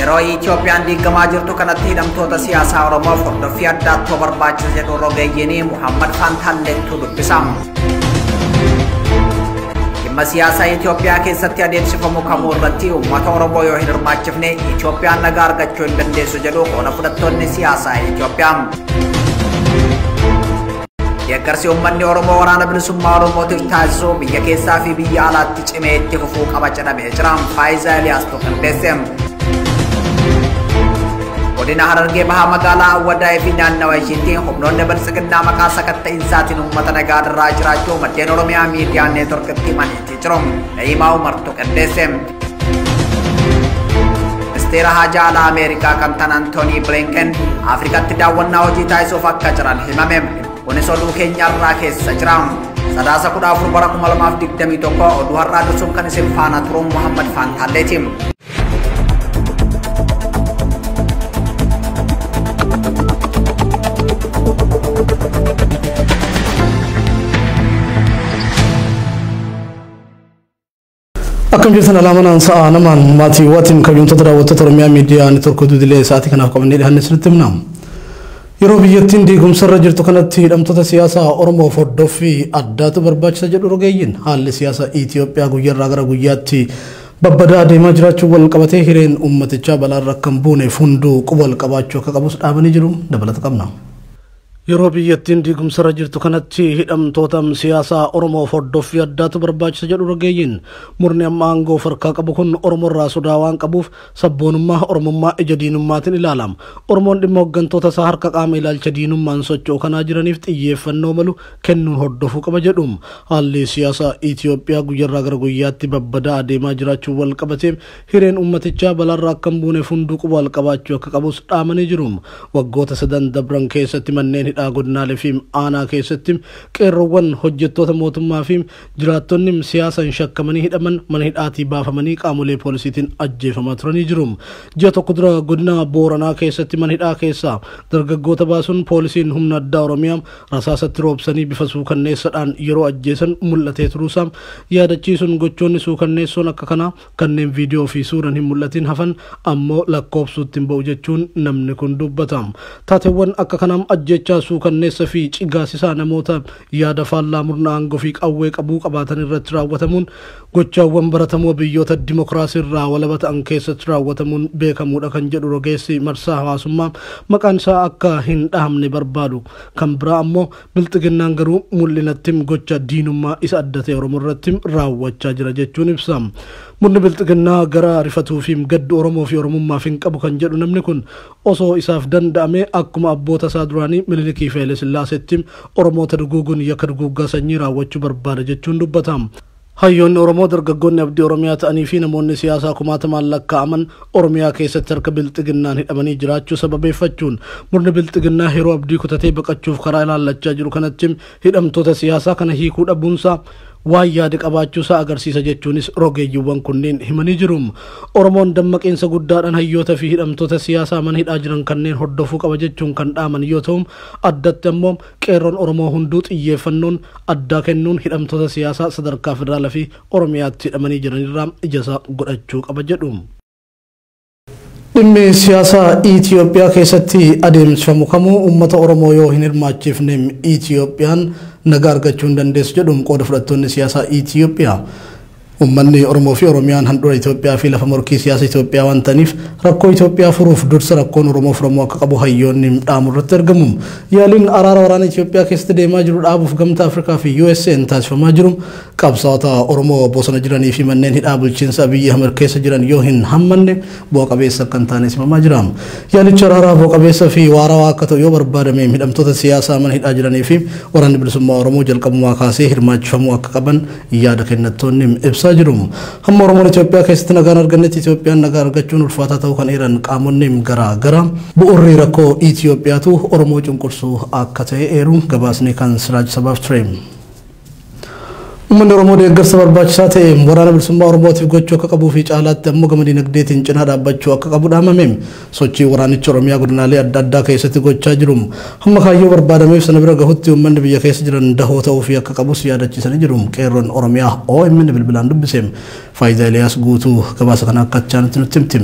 Yeroo Itoophiyaan diigamaa jirtu kanatti hidhamtoota siyaasaa Oromoof hordoffii addaattuu barbaachisa jedhu rogeeyyiin Muhammad Fantaalleettuu dubbisa. Dhimma siyaasaa Itoophiyaa keessatti adeemsifamu kamuu irratti uummata Oromoo yoo hin hirmaachifne Itoophiyaan nagaa argachuu hin dandeessu jedhu qooda fudhattoonni siyaasaa Itoophiyaa. Deeggarsi uummanni Oromoo waraana bilisummaa Oromootiif taasisu biyya keessaa fi biyya alaatti cimee itti fufuu qaba jedhamee jira. Faayisaa Eliyaas Toqandeesse. Godina Harargee Bahaa magaalaa Awwadaa'ee fi naannawa ishiitti humnoonni biltsiginnaa maqaa sakatta'insaatiin uummata nagaa irraa jiraachuu maddeen Oromiyaa miidiyaa neetworkitti himaniitii jiru. Na'iimaa Umar Toqandeesse. Ministeera Haajaa Alaa Ameerikaa kan ta'an Antoonii Bilinken Afrikaatti daawwannaa hojii taasisuuf akka jiran himame. Kunis oduu keenya irraa keessa jira. Sadaasa 14 bara 2021 oduu har'aa dursuun kan isin faana turuun Muhammad Faantaalleeti. Akkam jirtan alaamanaan sa'a namaan maatii waatiin kabajamtoota daawwattoota Oromiyaa miidiyaa neetworkii idilee sa'aatii kanaaf qabannee dhiyaanne isinitti himna. Yeroo biyyattiin diigumsarra jirtu kanatti hidhamtoota siyaasaa Oromoof hordoffii addaatu barbaachisa jedhu rogeeyyiin. Haalli siyaasaa Itoophiyaa guyyaarraa gara guyyaatti babbadaa deemaa jiraachuu wal qabatee hireen uummatichaa balaarra akka hin buuneef hunduu quba wal qabaachuu akka qabus dhaabanii jiru. Dabalata qabna. Yeroo biyyattiin diigumsarra jirtu kanatti hidhamtoota siyaasaa Oromoof hordoffii addaatu barbaachisa jedhu rogeeyyiin. Murni amma aangoo harkaa qabu kun Oromoorraa sodaa waan qabuuf sabboonummaa Oromummaa ija diinummaatiin ilaalama. Oromoon dhimma hooggantoota isaa harka qaama ilaalcha diinummaan socho'u kanaa jiraniif xiyyeeffannoo malu kennuun hordofuu qaba jedhu. Haalli siyaasaa Itoophiyaa guyyaarraa gara guyyaatti babbadaa adeemaa jiraachuu wal qabatee hireen uummatichaa balaarraa akka hin buuneef hunduu quba wal qabaachuu akka qabus dhaamanii jiru. Waggoota sadan dabran keessatti manneen hidhaa godinaalee fi aanaa keessatti qeerroowwan hojjettoota mootummaa fi jiraattonni siyaasaan shakkamanii hidhaman mana hidhaatii baafamanii qaamolee poolisiitiin ajjeefamaa turanii jiru. Ji'a tokko dura godina Booranaa keessatti mana hidhaa keessaa dargaggoota baasuun poolisiin humna addaa Oromiyaa rasaasatti roobsanii bifa suukanneessaadhaan yeroo ajjeesan mul'atee turuusaa yaadachiisuun gochoonni suukanneessoon akka kanaa kanneen viidiyoo fi suuraan hin mul'atin hafan ammoo lakkoofsuutti hin ba'u jechuun namni kun dubbata. Taateewwan akka kanaa ajjechaa suukanneessa fi cigaasisaa namoota yaada faallaa murna aangoo fi qawwee qabuu qabaatan irratti raawwatamuun gochaawwan baratamoo biyyoota dimokiraasii irraa walaba ta'an keessatti raawwatamuun beekamuudha kan jedhu rogeessi marsaa hawaasummaa maqaan isaa akka hin dhahamne barbaadu. Kan biraa ammoo bilxiginnaan garuu mul'inatti gocha diinummaa isa adda ta'e Oromoo irratti raawwachaa jira jechuun ibsa. Murni bilxiginnaa gara rifatuu fi gaddu Oromoo fi Oromummaaf hin qabu kan jedhu namni kun osoo isaaf danda'ame akkuma abboota isaa duraanii Minilikii fi Haile Sillaaseetti Oromoota duguuguun yakka duguuggaa sanyii raawwachuu barbaada jechuun dubbata. Hayyoonni Oromoo dargaggoonni abdii Oromiyaa ta'anii fi namoonni siyaasaa kumaatamaan lakkaa'aman Oromiyaa keessatti harka bilxiginnaan hidhamanii jiraachuu sababeeffachuun murni bilxiginnaa yeroo abdii kutatee baqachuuf karaa ilaallachaa jiru kanatti hidhamtoota siyaasaa kana hiikuu dhabuunsaa waan yaada qabaachuusaa agarsiisa jechuunis rogeeyyiiwwan kunneen himanii jiru. Oromoon dammaqiinsa guddaadhaan hayyoota fi hidhamtoota siyaasaa mana hidhaa jiran kanneen hordofuu qaba jechuun kan dhaaman yoo ta'u addatti ammoo qeerroon Oromoo hunduu xiyyeeffannoon addaa kennuun hidhamtoota siyaasaa sadarkaa federaalaa fi Oromiyaatti hidhamanii jiranirraa ijasaa godhachuu qaba jedhu. Dhimmi siyaasaa Itoophiyaa keessatti adeemsifamu kamuu uummata Oromoo yoo hin hirmaachifne Itoophiyaan nagaa argachuu hin dandeessu jedhuun qooda fudhattoonni siyaasaa Itoophiyaa. Uummanni Oromoo fi Oromiyaan handhuura Itoophiyaa fi lafa morkii siyaasa Itoophiyaa waan ta'aniif rakkoo Itoophiyaa furuuf dursa rakkoon Oromoo furamuu akka qabu hayyoonni dhaamu irratti argamu. Yaaliin araara waraana Itoophiyaa keessatti deemaa jiru dhaabuuf gamtaa Afrikaa fi USA'n taasifamaa jiru qabsaa'ota Oromoo bosona jiranii fi manneen hidhaa bulchiinsa Abiyyi Ahmed keessa jiran yoo hin hammanne bu'a qabeessa akka hin taane simamaa jira. Yaalichi araaraa bu'a qabeessa fi waarawaa akka ta'u yoo barbaadame hidhamtoota siyaasaa mana hidhaa jiranii fi waraanni bilisummaa Oromoo jalqabumaa kaasee hirmaachifamuu akka qaban yaada kennattoonni ibsa jiru. Hamma Oromoon Itoophiyaa keessatti nagaan argannetti Itoophiyaan nagaa argachuun ulfaataa ta'uu kan eeran qaamonni garaa garaa bu'uurri rakkoo Itoophiyaatu Oromoo cunqursuu akka ta'e eeruun gabaasni kan Siraaj Sabaaf ture. Uummanni Oromoo deeggarsa barbaachisaa ta'e waraana bilisummaa Oromootiif gochuu akka qabuu fi caalaatti ammoo gama dinagdeetiin cinaa dhaabbachuu akka qabu dhaamame. Sochii waraanicha Oromiyaa godinaalee adda addaa keessatti gochaa jiru. Hamma kaayyoo barbaadameef sana bira gahutti uummanni biyya keessa jiran dahoo ta'uu fi akka qabus yaadachiisanii jiru. Qeerroon Oromiyaa OMN bilbilaan dubbise. Faayidaa Eliyaas Guutuu gabaasa kana akka achaanitti nutti himti.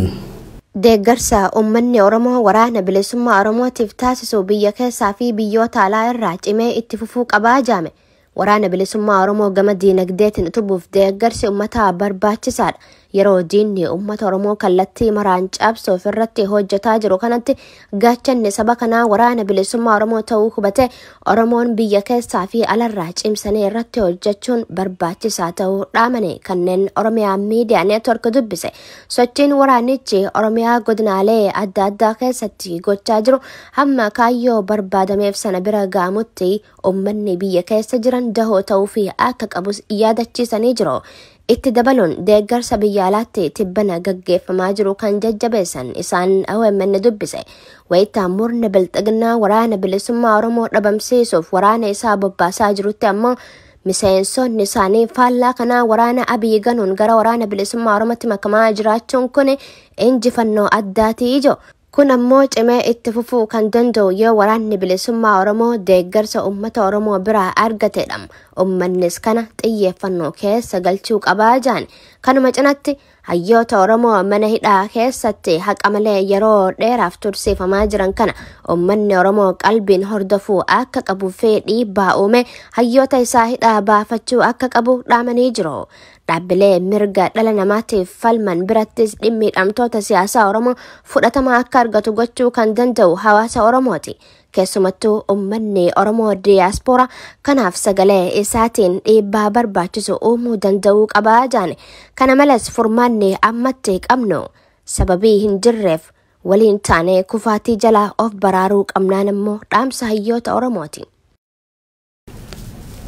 Deeggarsa uummanni Oromoo waraana bilisummaa Oromootiif taasisu biyya keessaa fi biyyoota alaa irraa cimee itti fufuu qabaa jaame. Waraana bilisummaa Oromoo gama diinagdeetiin utubuuf deeggarsi uummataa barbaachisaadha. Yeroo diinni uummata Oromoo kallattii maraan cabsuuf irratti hojjetaa jiru kanatti gaachanni saba kanaa waraana bilisummaa Oromoo ta'uu hubate Oromoon biyya keessaa fi alarraa cimsanii irratti hojjechuun barbaachisaa ta'uu dhaamane kanneen Oromiyaa Miidiyaa Neetwork dubbise. Sochiin waraanichi Oromiyaa godinaalee adda addaa keessatti gochaa jiru hamma kaayyoo barbaadameef sana bira ga'amutti uummanni biyya keessa jiran dahoo ta'uu fi akka qabus yaadachiisanii jiru. Itti dabaluun deeggarsa biyya alaatti tibbana gaggeeffamaa jiru kan jajjabeessan isaan OMN dubbise. Wayitaa murni bilxiginnaa waraana bilisummaa Oromoo dhabamsiisuuf waraana isaa bobbaasaa jirutti ammoo miseensonni isaanii faallaa kanaa waraana Abiy ganuun gara waraana bilisummaa Oromootti makamaa jiraachuun kun injifannoo addaatii ijoo. Kun ammoo cimee itti fufuu kan danda'u yoo waraanni bilisummaa Oromoo deeggarsa uummata Oromoo biraa argatedha. Uummannis kana xiyyeeffannoo keessa galchuu qabaa jaan. Kanuma cinatti hayyoota Oromoo mana hidhaa keessatti haqa malee yeroo dheeraaf tursiifamaa jiran kana uummanni Oromoo qalbiin hordofuu akka qabu fi dhiibbaa uume hayyoota isaa hidhaa baafachuu akka qabu dhaamanii jiru. Dhaabbilee mirga dhala namaatiif falman birattis dhimmi hidhamtoota siyaasaa Oromoo fudhatama akka argatu gochuu kan danda'u hawaasa Oromooti. Keessumattuu uummanni Oromoo diyaaspooraa kanaaf sagalee isaatiin dhiibbaa barbaachisu uumuu danda'uu qabaa jaan. Kana malees furmaanni ammatti qabnu sababii hin jirreef waliin taanee kufaatii jalaa of baraaruu qabnaan immoo dhaamsa hayyoota Oromooti.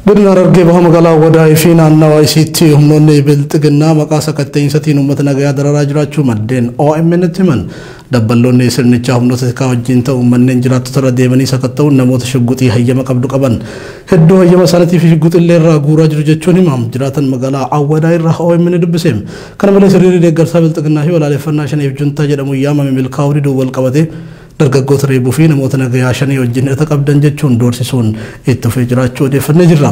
Godina Harargee baha magaalaa Wadaayii fi naannawa isiitti humnoonni bilxiginnaa maqaa sakatta'insatiin uummata nagayaa dararaa jiraachuu maddeen OMN tti himan. Dabballoonni sirnichaa humnoota tikaa wajjin ta'uun manneen jiraattota irra deemanii sakatta'uun namoota shugguxii hayyama qabdu qaban hedduu hayyama isaaniitii fi shugguxillee irraa guuraa jiru jechuun himamu. Jiraatan magaalaa Awwadaayii irraa OMN dubbise. Kana malees hiriirri deeggarsaa bilxiginnaa fi balaaleffannaa shaniif juntaa jedhamu yaamame milkaa'uu diduu wal qabate dargaggoota reebuu fi namoota nagayaa shanii wajjin hidhata qabdan jechuun doorsisuun itti fufee jiraachuu odeeffannee jirra.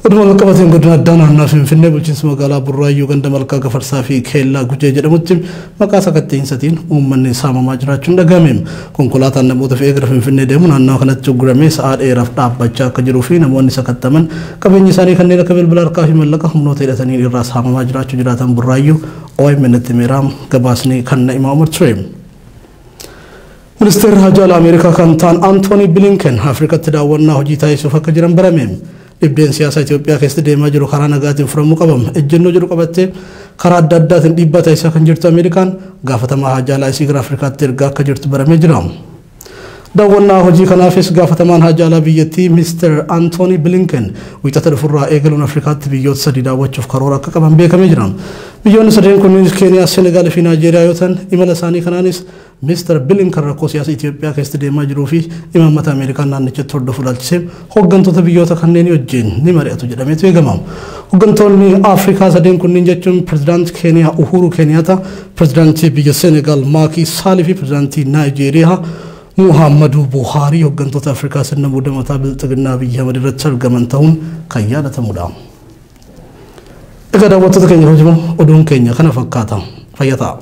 Oduma wal qabateen godina addaa naannoo Finfinnee bulchiinsa magaalaa Burraayyuu ganda Malkaa Gafarsaa fi Keellaa Gujee jedhamutti maqaa sakatta'insatiin uummanni saamamaa jiraachuun dhagahame. Konkolaataan namoota fe'ee gara Finfinnee deemu naannoo kanatti uguramee sa'aa dheeraaf dhaabbachaa akka jiruu fi namoonni sakattaman qabeenyi isaanii kanneen akka bilbila harkaa fi mallaqa humnoota hidhatanii irraa saamamaa jiraachuu jiraatan Burraayyuu OMN tti meeraam gabaasni kan Na'imaa Umar ture. Ministeerri Haajaa Alaa Ameerikaa kan ta'an Antooni Bilinken Afrikatti daawwannaa hojii taasisuuf akka jiran barame. Dhibdeen siyaasaa Itoophiyaa keessatti deemaa jiru karaa nagaatiin furamuu qabama. Ejjennoo jedhu qabattee karaa adda addaatiin dhiibbaa taasisaa kan jirtu Ameerikaan gaafatamaa haajaa alaa isii gara Afrikaatti ergaa akka jirtu baramee jira. Daawwannaa hojii kanaafis gaafatamaan haajaa alaa biyyattii Mr. Antooni Bilinken wiixata dhufurraa eegaluun Afrikaatti biyyoota sadii daawwachuuf karoora akka qaban beekamee jira. Biyyoonni sadeen kunneen Keeniyaa, Senegaal fi Naayijeeriyaa yoo ta'an imala isaanii kanaanis Mr. Bilinken rakkoo siyaasa Itoophiyaa keessatti deemaa jiruu fi imaammata Ameerikaan naannichatti hordofu ilaalchisee hooggantoota biyyoota kanneenii wajjin ni mari'atu jedhameetu eegama. Hooggantoonni Afrikaa sadeen kunneen jechuun Pirezidaantii Keeniyaa Uhuru Keeniyaata, Pirezidaantii biyya Senegaal Maakii Saalii fi Pirezidaantii Naayijeeriyaa Muhammadu Buhaarii hooggantoota Afrikaa sirna muudamataa bilxiginnaa Abiyyi Ahmad irratti argaman ta'uun kan yaadatamudha. Egaa daawwattoota keenya kabajamoo oduun keenya kana fakkaata. Fayyaa ta'a.